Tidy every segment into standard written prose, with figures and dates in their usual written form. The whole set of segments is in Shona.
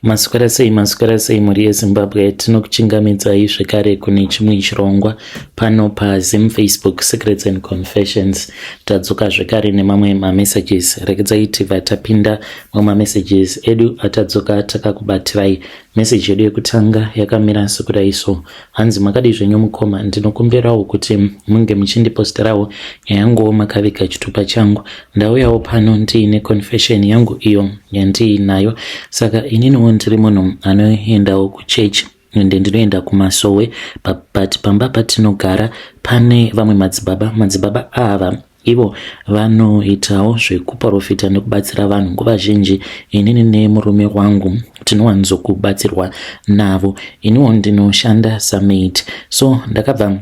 Maswera sei, maswera sei mhuri yeZimbabwe, tinokuchingamidzai zvekare kune chimwe chirongwa pano paZim Facebook Secrets and Confessions. Tadzoka zvekare nemamwe mamessages. Regedzai tibva tapinda mumamessages edu atadzoka takakubatirai. Message yedu yekutanga yakamira sekudai so. Hanzi makadii zvenyu mukoma, ndinokumbirawo kuti munge muchindiposterawo nyaya yanguwo makaviga chitupa changu. Ndauyawo pano ndiine confession yangu iyo yandiinayo. Saka ininiwo ndiri munhu anoendawo kuchechi ende ndinoenda kumasowe but pamba patinogara pane vamwe madzibaba. Madzibaba ava Ivo vanoitawo zvekuporofita nekubatsira vanhu. Nguva zhinji inini nemurume wangu tinowanzokubatsirwa navo. Iniwo ndinoshanda samaid. So ndakabva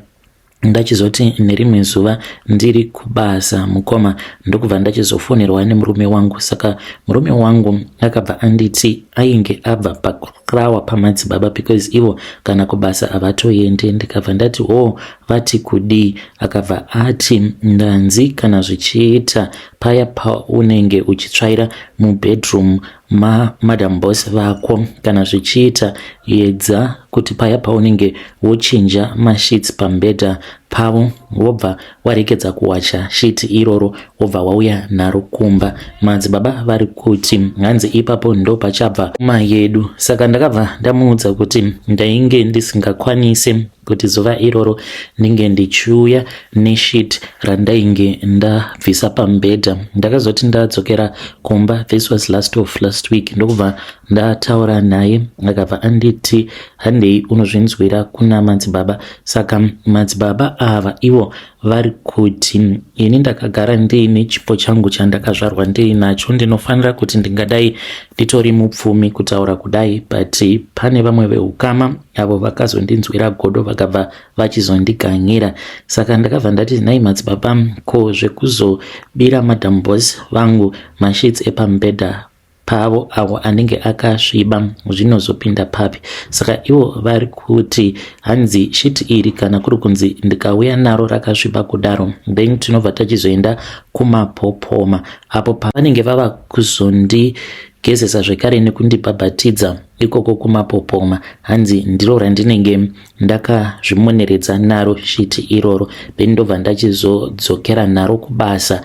ndachizoti nerimwe zuva ndiri kubasa mukoma ndokubva ndachizofonerwa nemurume wangu. Saka murume wangu akabva anditi ainge abva pakrawa pamadzibaba because ivo kana kubasa havatoende. Ndikabva ndati hoo vati kudii akabva ati ndanzi kana zvichiita paya paunenge uchitsvaira mubedroom mamadam boss vako kana zvichiita yedza kuti paya paunenge wochinja masheets pambedha pavo wobva waregedza kuwacha shiti iroro wobva wauya naro kumba madzibaba vari kuti hanzi ipapo ndo pachabva ma yedu saka ndakabva ndamuudza kuti ndainge ndisingakwanise kuti zuva iroro ndinge ndichiuya nesheet randainge ndabvisa pamubhedha. Ndakazoti ndadzokera kumba, this was last of last week, ndokubva ndataura naye akabva anditi handei unozvinzwira kuna madzibaba. Saka madzibaba ava ivo vari kuti ini ndakagara ndiine chipo changu chandakazvarwa ndiinacho, ndinofanira kuti ndingadai nditori mupfumi kutaura kudai, but pane vamwe veukama avo vakazondinzwira godo vakabva vachizondiganyira. Saka ndakabva ndati nhai madzibaba, ko zvekuzobira madam boss vangu masheets epamubhedha pavo awo anenge akasviba zvinozopinda papi? Saka ivo vari kuti hanzi shit iri kana kuri kunzi ndikauya naro rakasviba kudaro then tinobva tachizoenda kumapopoma apo pavanenge vava kuzondigezesa zvekare nekundibhabhatidza ikoko kumapopoma hanzi ndiro randinenge ndakazvimoneredza naro shiti iroro then ndobva ndachizodzokera naro kubasa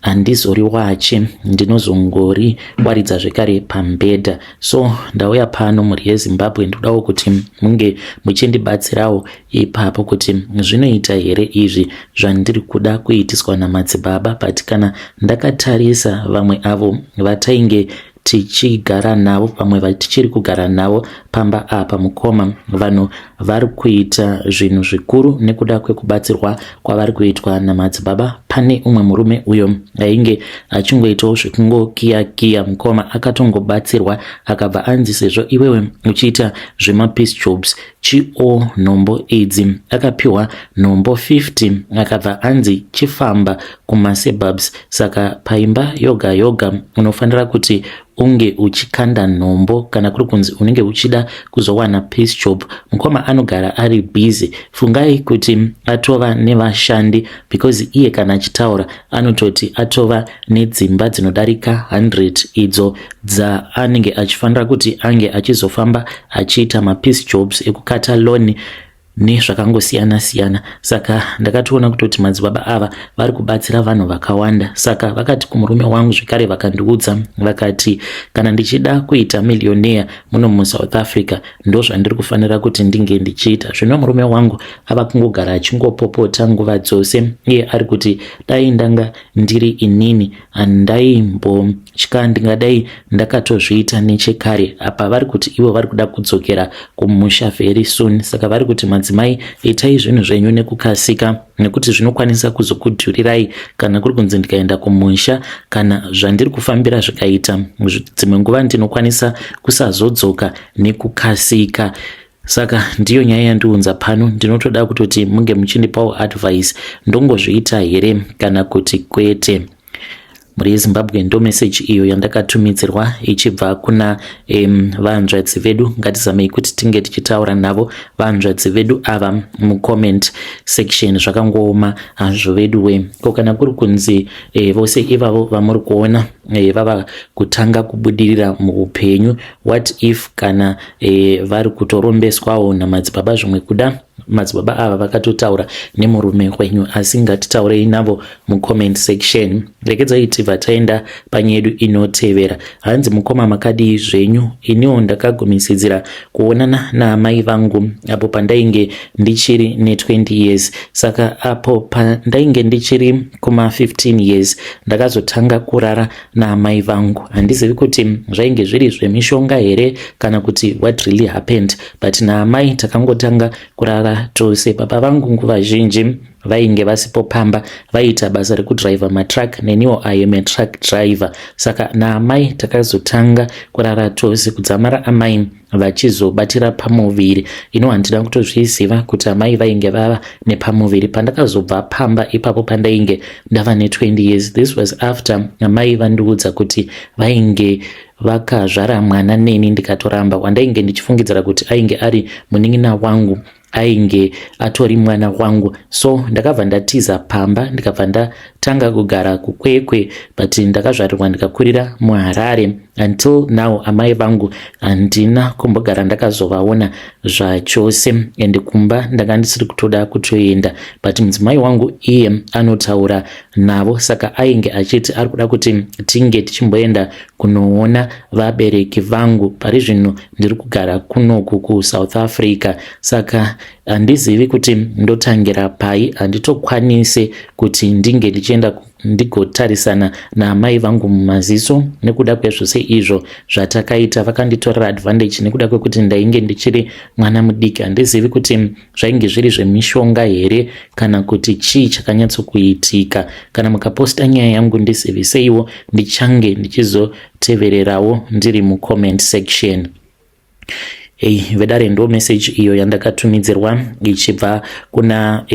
handizoriwache ndinozongori waridza zvekare pambedha so ndauya pano mhuri yezimbabwe ndodawo kuti munge muchindibatsirawo ipapo kuti zvinoita here izvi zvandiri kuda kuitiswa namadzibaba but kana ndakatarisa vamwe avo vatainge tichigara navo vamwe vatichiri kugara navo pamba apa mukoma vanhu vari kuita zvinhu zvikuru nekuda kwekubatsirwa kwavari kuitwa namadzibaba pane umwe murume uyo ainge achingoitawo zvekungokiya-kiya mukoma akatongobatsirwa akabva anzi sezvo iwewe uchiita zvemapeace jobs chio nhombo idzi akapiwa nhombo 50 akabva anzi chifamba kumasebabs saka paimba yoga yoga unofanira kuti unge uchikanda nhombo kana kuri kunzi unenge uchida kuzowana peace job mukoma anogara ari busy fungai kuti atova nevashandi because iye kana achitaura anototi atova nedzimba dzinodarika 100 idzo dzaanenge achifanira kuti ange achizofamba achiita mapeace jobs ekukata loan nezvakangosiyana siyana saka ndakatoona kutoti madzibaba ava vari kubatsira vanhu vakawanda saka vakati kumurume wangu zvekare vakandiudza vakati kana ndichida kuita millionaire muno musouth africa ndozvandiri kufanira kuti ndinge ndichiita zvino murume wangu ava kungogara achingopopota nguva dzose iye ari kuti dai ndanga ndiri inini handaimbotya ndingadai ndakatozviita nechekare apa vari kuti ivo vari kuda kudzokera kumusha very soon saka vari kuti madzimai itai zvinhu zvenyu nekukasika nekuti zvinokwanisa kuzokudhurirai kana kuri kunzi ndikaenda kumusha kana zvandiri kufambira zvikaita dzimwe nguva ndinokwanisa kusazodzoka nekukasika Saka ndiyo nyaya yandiunza pano, ndinotoda kutoti munge muchindipawo advice, ndongozviita here kana kuti kwete. Mhuri yeZimbabwe, ndo message iyo yandakatumidzirwa ichibva kuna vanzvadzi vedu. Ngatizamei kuti tinge tichitaura navo vanzvadzi vedu ava mucomment section. Zvakangooma hazvo vedu we. Ko kana kuri kunzi vose ivavo vamuri kuona vava kutanga kubudirira muupenyu, what if kana vari kutorombeswawo namadzibaba? Zvimwe kuda madzibaba ava vakatotaura nemurume wenyu, asi ngatitaurei navo mucomment section. Regedzai tibva taenda panyedu inotevera. Hanzi, "Mukoma, makadii zvenyu? Iniwo ndakagumisidzira kuonana naamai vangu apo pandainge ndichiri ne20 years. Saka apo pandainge ndichiri kuma15 years, ndakazotanga kurara naamai vangu. Handizivi kuti zvainge zviri zvemishonga here kana kuti what really happened, but naamai takangotanga kurara tose. Baba vangu nguva zhinji vainge vasipo pamba, vaiita basa rekudhiraivha matruck. Neniwo I am a truck driver. Saka naamai takazotanga kurara tose kudzamara amai vachizobatira pamuviri. Ino handina kutozviziva kuti amai vainge vava nepamuviri pandakazobva pamba ipapo pandainge ndava ne20 years. This was after amai vandiudza kuti vainge vakazvara mwana neni, ndikatoramba. Wandainge ndichifungidzira kuti ainge ari munin'ina wangu ainge atori mwana wangu. So ndakabva ndatiza pamba, ndikabva ndatanga kugara kuKwekwe, but ndakazvarirwa ndikakurira muHarare. Until now amai vangu handina kumbogara ndakazovaona zvachose, and kumba ndanga ndisiri kutoda kutoenda, but mudzimai wangu iye anotaura navo, saka ainge achiti ari kuda kuti tinge tichimboenda kunoona vabereki vangu. Pari zvino ndiri kugara kunoku kuSouth Africa, saka handizivi kuti ndotangira pai. Handitokwanisi kuti ndinge ndichienda ndigotarisana naamai vangu mumaziso nekuda kwezvose izvo zvatakaita. Vakanditorera advantage nekuda kwekuti ndainge ndichiri mwana mudiki. Handizivi kuti zvainge zviri zvemishonga here kana kuti chii chakanyatsokuitika. Kana mukaposta nyaya yangu, ndiziviseiwo, ndichange ndichizotevererawo ndiri mucomment section." Ei vedare, ndo message iyo yandakatumidzirwa ichibva kuna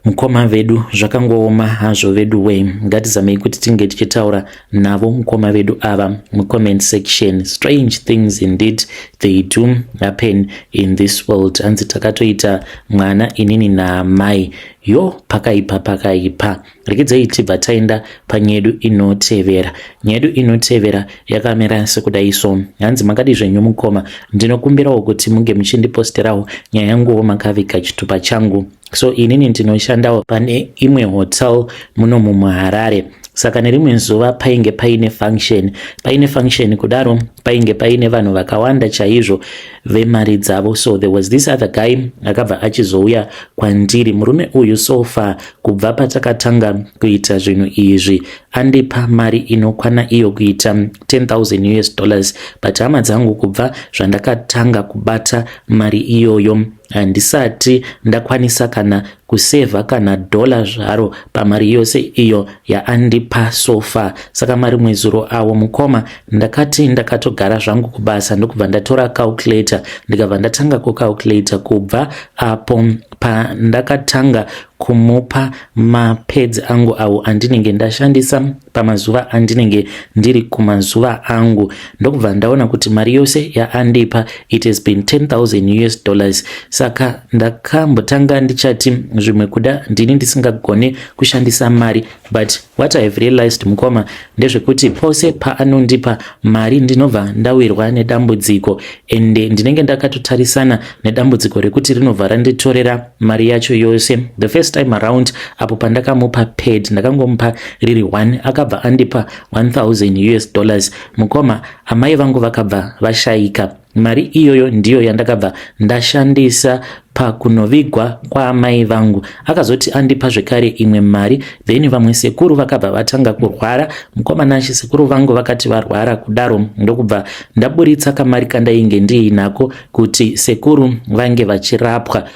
mukoma vedu. Zvakangooma hazvo vedu we. Ngatizamei kuti tinge tichitaura navo mukoma vedu ava mucomment section. Strange things indeed, they do happen in this world. Hanzi takatoita mwana inini naamai. Yo, pakaipa, pakaipa. Rekedzai tibva taenda panyedu inotevera. Nyedu inotevera yakamira sekudai so. Hanzi, "Makadi zvenyu mukoma? Ndinokumbirawo kuti munge muchindiposterawo nyaya yanguwo makaviga chitupa changu. So inini ndinoshandawo pane imwe hotel muno mumuHarare. Saka nerimwe zuva painge paine function. Paine function kudaro, painge paine vanhu vakawanda chaizvo vemari dzavo. So there was this other guy akabva achizouya kwandiri. Murume uyu, so far kubva patakatanga kuita zvinhu izvi, andipa mari inokwana iyo kuita 10,000 US dollars. But hama dzangu, kubva zvandakatanga kubata mari iyoyo, handisati ndakwanisa kana kusevha kana dhola zvaro pamari yose iyo yaandipa so far. Saka marimwe zuro awo, mukoma, ndakati ndakatogara zvangu kubasa, ndokubva ndatora calculator, ndikabva ndatanga kucalculata kubva apo pandakatanga kumupa mapads angu awo andinenge ndashandisa pamazuva andinenge ndiri kumazuva angu, ndokubva ndaona kuti mari yose yaandipa, it has been 10,000 US dollars. Saka ndakambotanga ndichati zvimwe kuda ndini ndisingagone kushandisa mari, but what I have realized, mukoma, ndezvekuti pose paanondipa mari, ndinobva ndawirwa nedambudziko, ende ndinenge ndakatotarisana nedambudziko rekuti rinobva randitorera mari yacho yose. The first time around apo pandakamupa pad, ndakangomupa riri 1, akabva andipa 1000 US dollars. Mukoma, amai vangu vakabva vashayika. Mari iyoyo ndiyo yandakabva ndashandisa pakunovigwa kwaamai vangu. Akazoti andipa zvekare imwe mari, then vamwe sekuru vakabva vatanga kurwara. Mukoma Nashe, sekuru vangu vakati varwara kudaro, ndokubva ndaburitsa kamari kandainge ndiinako kuti sekuru vange vachirapwa.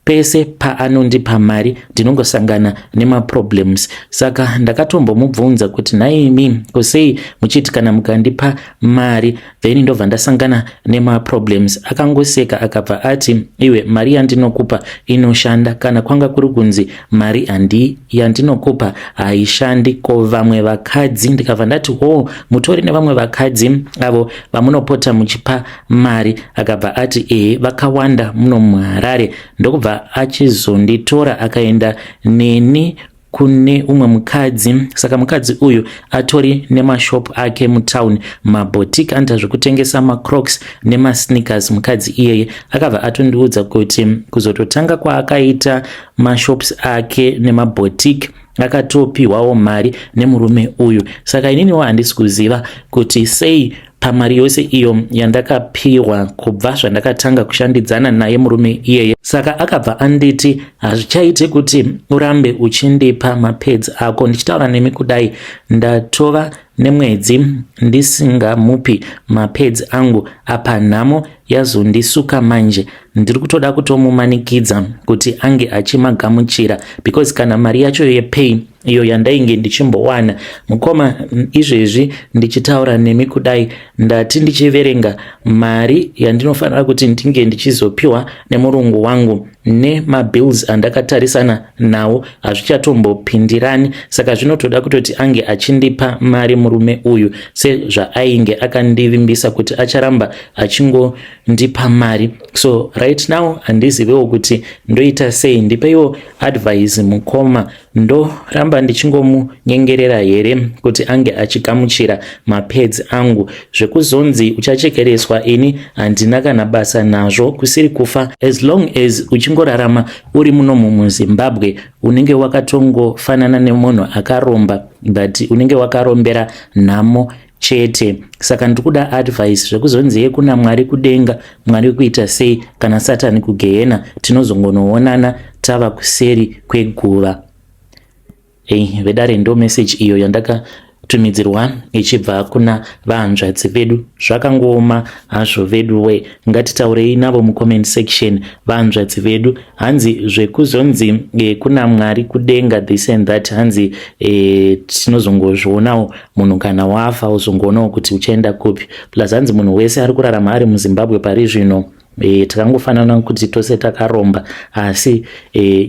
Pese paanondipa mari ndinongosangana nemaproblems. Saka ndakatombomubvunza kuti nhaimi, kusei muchiti kana mukandipa mari then ndobva ndasangana nemaproblems? Akangoseka akabva ati, iwe, mari yandinokupa inoshanda. Kana kwanga kuri kunzi mari handi yandinokupa haishandi, ko vamwe vakadzi? Ndikabva ndati, ho, mutori nevamwe vakadzi avo vamunopota muchipa mari? Akabva ati, ehe, vakawanda muno muHarare. Ndokubva achizonditora akaenda neni kune umwe mukadzi. Saka mukadzi uyu atori nemashop ake mutown, maboutique, anoita zvekutengesa macrocs nemasneakers. Mukadzi iyeye akabva atondiudza kuti kuzototanga kwaakaita mashops ake nemaboutique akatopiwawo mari nemurume uyu. Saka ininiwo handisi kuziva kuti sei pamari yose iyo yandakapiwa kubva zvandakatanga kushandidzana naye murume iyeye. Saka akabva anditi, hazvichaiti kuti urambe uchindipa mapads ako. Ndichitaura nemi kudai, ndatova nemwedzi ndisingamupi mapads angu. Apa nhamo yazondisuka manje, ndiri kutoda kutomumanikidza kuti ange achimagamuchira, because kana mari yacho yepay iyo yandainge ndichimbowana, mukoma, izvezvi ndichitaura nemi kudai, ndati ndichiverenga mari yandinofanira kuti ndinge ndichizopiwa nemurungu wangu nemabills andakatarisana nawo, hazvichatombopindirani. Saka zvinotoda kutoti ange achindipa mari murume uyu, sezvaainge akandivimbisa kuti acharamba achingondipa mari. So right now handizivewo kuti ndoita sei. Ndipeiwo advice, mukoma. Ndoramba ndichingomunyengerera here kuti ange achigamuchira mapads angu? Zvekuzonzi uchachekereswa, ini handina kana basa nazvo. Kusiri kufa, as long as uchingorarama uri munomu muZimbabwe, unenge wakatongofanana nemunhu akaromba, but unenge wakarombera nhamo chete. Saka ndiri kuda advice. Zvekuzonzi kuna Mwari kudenga, Mwari kuita sei, kana Satani kugehena, tinozongonoonana tava kuseri kweguva. Ei, vedare, ndo message iyo yandakatumidzirwa ichibva kuna vahanzvadzi vedu. Zvakangooma hazvo vedu we. Ngatitaurei navo mucomment section, vahanzvadzi vedu. Hanzi zvekuzonzi kuna Mwari kudenga, this and that, hanzi tinozongozvionawo munhu kana wafa, uzongoonawo kuti uchaenda kupi. Plus hanzi munhu wese ari kurarama ari muZimbabwe pari zvino, takangofanana kuti tose takaromba, asi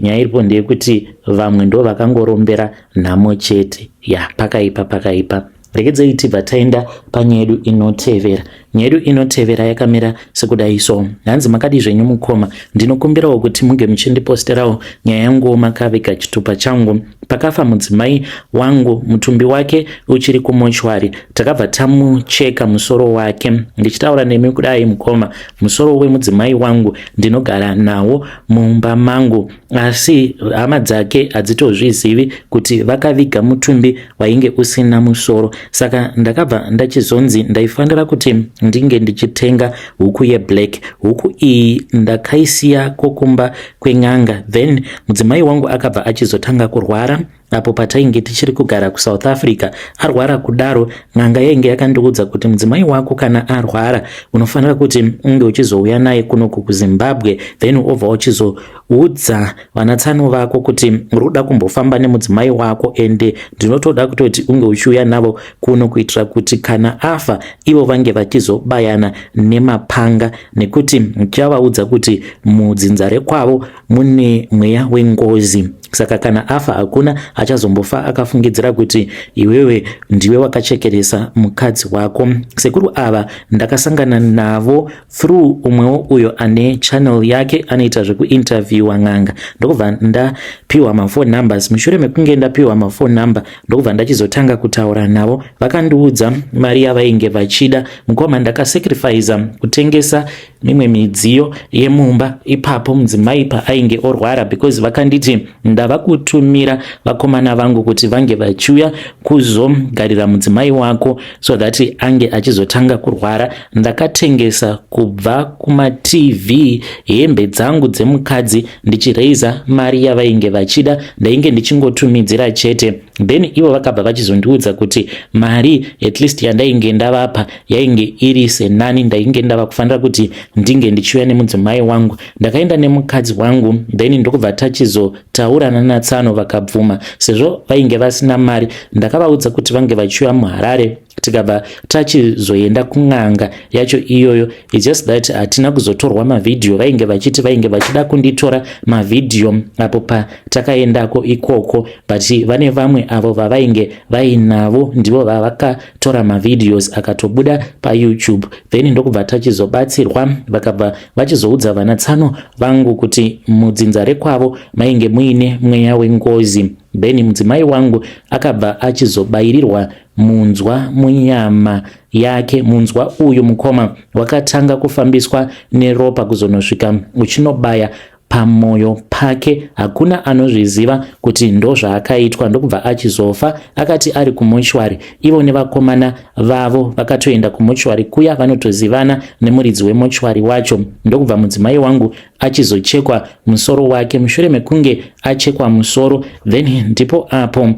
nyaya iripo ndeyekuti vamwe ndo vakangorombera nhamo chete. Ya, pakaipa, pakaipa. Regedzei tibva taenda panyaya yedu inotevera. Nyaya yedu inotevera yakamira sekudai so. Hanzi, makadi zvenyu mukoma? Ndinokumbirawo kuti munge muchindiposterawo nyaya yangu makaviga chitupa changu. Pakafa mudzimai wangu, mutumbi wake uchiri kumochwari, takabva tamucheka musoro wake. Ndichitaura nemi kudai mukoma, musoro wemudzimai wangu ndinogara nawo mumba mangu, asi hama dzake hadzitozvizivi kuti vakaviga mutumbi wainge usina musoro. Saka ndakabva ndachizonzi ndaifanira kuti ndinge ndichitenga huku yeblack. Huku iyi ndakaisiya kokumba kwen'anga. Then mudzimai wangu akabva achizotanga kurwara apo patainge tichiri kugara kuSouth Africa. Arwara kudaro, n'anga yainge yakandiudza kuti mudzimai wako kana arwara unofanira kuti unge uchizouya naye kunoku kuZimbabwe, then obva uchizoudza vanatsano vako kuti uri kuda kumbofamba nemudzimai wako, ende ndinotoda kutoti unge uchiuya navo kuno kuitira kuti kana afa ivo vange vachizobayana nemapanga, nekuti ndichavaudza kuti mudzinza rekwavo mune mweya wengozi. Saka kana afa hakuna achazombofa akafungidzira kuti iwewe ndiwe wakachekeresa mukadzi wako. Sekuru ava ndakasangana navo through umwewo uyo ane channel yake, anoita zvekuinterviewa n'anga. Ndokubva ndapiwa maphone numbers. Mushure mekunge ndapiwa maphone number, ndokubva ndachizotanga kutaura navo. Vakandiudza mari yavainge vachida. Mukoma, ndakasacrifica kutengesa mimwe midziyo yemumba ipapo mudzimai paainge orwara, because vakanditi ndava kutumira vakomana vangu kuti vange vachiuya kuzogarira mudzimai wako so that ange achizotanga kurwara. Ndakatengesa kubva kumaTV, hembe dzangu dzemukadzi, ndichiraiza mari yavainge vachida. Ndainge ndichingotumidzira chete. Then ivo vakabva vachizondiudza kuti mari at least yandainge ndavapa yainge iri senani, ndainge ndava kufanira kuti ndinge ndichiuya nemudzimai wangu. Ndakaenda nemukadzi wangu, then ndokubva tachizotaurana natsano, vakabvuma sezvo vainge vasina mari. Ndakavaudza kuti vange vachiuya muHarare, tikabva tachizoenda kun'anga yacho iyoyo. It's just that hatina kuzotorwa mavhidhiyo. Vainge vachiti vainge vachida kunditora mavhidhiyo apo patakaendako ikoko, but vane vamwe avo vavainge vainavo, ndivo vavakatora mavideos akatobuda paYouTube. Then ndokubva tachizobatsirwa, vakabva vachizoudza vanatsano vangu kuti mudzinza rekwavo mainge muine mweya wengozi. Then mudzimai wangu akabva achizobayirirwa munzwa munyama yake. Munzwa uyu, mukoma, wakatanga kufambiswa neropa kuzonosvika uchinobaya pamwoyo pake. Hakuna anozviziva kuti ndozvaakaitwa. Ndokubva achizofa. Akati ari kumochwari, ivo nevakomana vavo vakatoenda kumochwari kuya, vanotozivana nemuridzi wemochwari wacho. Ndokubva mudzimai wangu achizochekwa musoro wake. Mushure mekunge achekwa musoro, then ndipo apo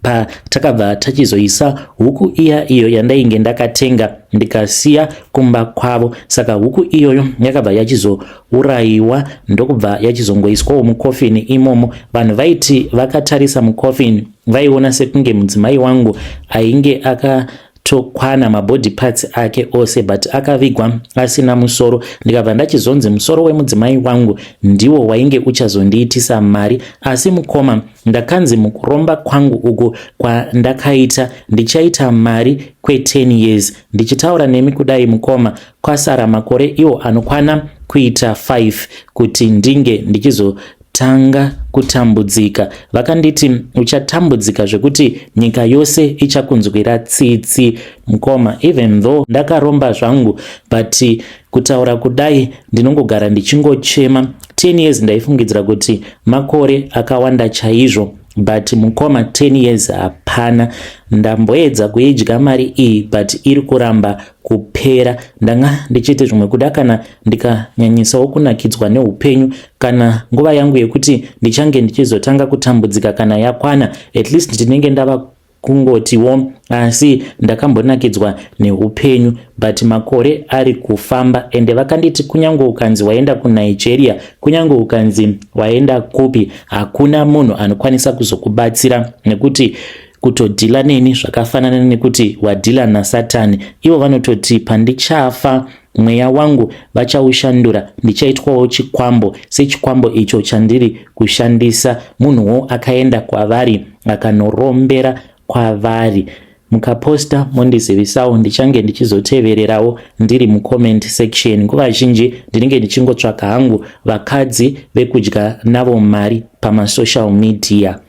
patakabva tachizoisa huku iya, iyo yandainge ndakatenga ndikasiya kumba kwavo. Saka huku iyoyo yakabva yachizourayiwa, ndokubva yachizongoiswawo mukofini imomo. Vanhu vaiti vakatarisa mukofini, vaiona sekunge mudzimai wangu ainge akatokwana mabody parts ake ose, but akavigwa asina musoro. Ndikabva ndachizonzi musoro wemudzimai wangu ndiwo wainge uchazondiitisa mari. Asi mukoma, ndakanzi mukuromba kwangu uku kwandakaita ndichaita mari kwe10 years. Ndichitaura nemi kudai, mukoma, kwasara makore iwo anokwana kuita 5 kuti ndinge ndichizotanga kutambudzika. Vakanditi uchatambudzika zvekuti nyika yose ichakunzwira tsitsi. Mukoma, even though ndakaromba zvangu, but kutaura kudai ndinongogara ndichingochema. 10 years ndaifungidzira kuti makore akawanda chaizvo, but mukoma, 10 years hapana. Ndamboedza kuidya mari iyi, but iri kuramba kupera. Ndanga ndichiti zvimwe kuda kana ndikanyanyisawo kunakidzwa neupenyu, kana nguva yangu yekuti ndichange ndichizotanga kutambudzika kana yakwana, at least ndinenge ndava kungotiwo asi ndakambonakidzwa neupenyu. But makore ari kufamba, ende vakanditi kunyange ukanzi waenda kuNigeria, kunyange ukanzi waenda kupi, hakuna munhu anokwanisa kuzokubatsira, nekuti kutodhila neni zvakafanana nekuti wadhila naSatani. Ivo vanototi pandichafa, mweya wangu vachaushandura, ndichaitwawo chikwambo sechikwambo icho chandiri kushandisa. Munhuwo akaenda kwavari, akanorombera kwavari. Mukaposta mondizivisawo, ndichange ndichizotevererawo ndiri mucomment section. Nguva zhinji ndinenge ndichingotsvaka hangu vakadzi vekudya navo mari pamasocial media.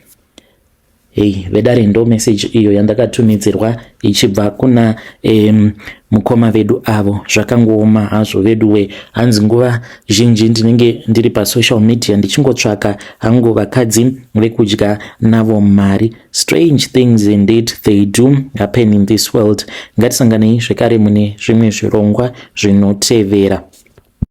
Hei vedare, ndo message iyo yandakatumidzirwa ichibva kuna mukoma vedu avo. Zvakangooma hazvo veduwe. Hanzi nguva zhinji ndinenge ndiri pasocial media ndichingotsvaka hangu vakadzi vekudya navo mari. Strange things indeed, they do happen in this world. Ngatisanganei zvekare mune zvimwe zvirongwa zvinotevera.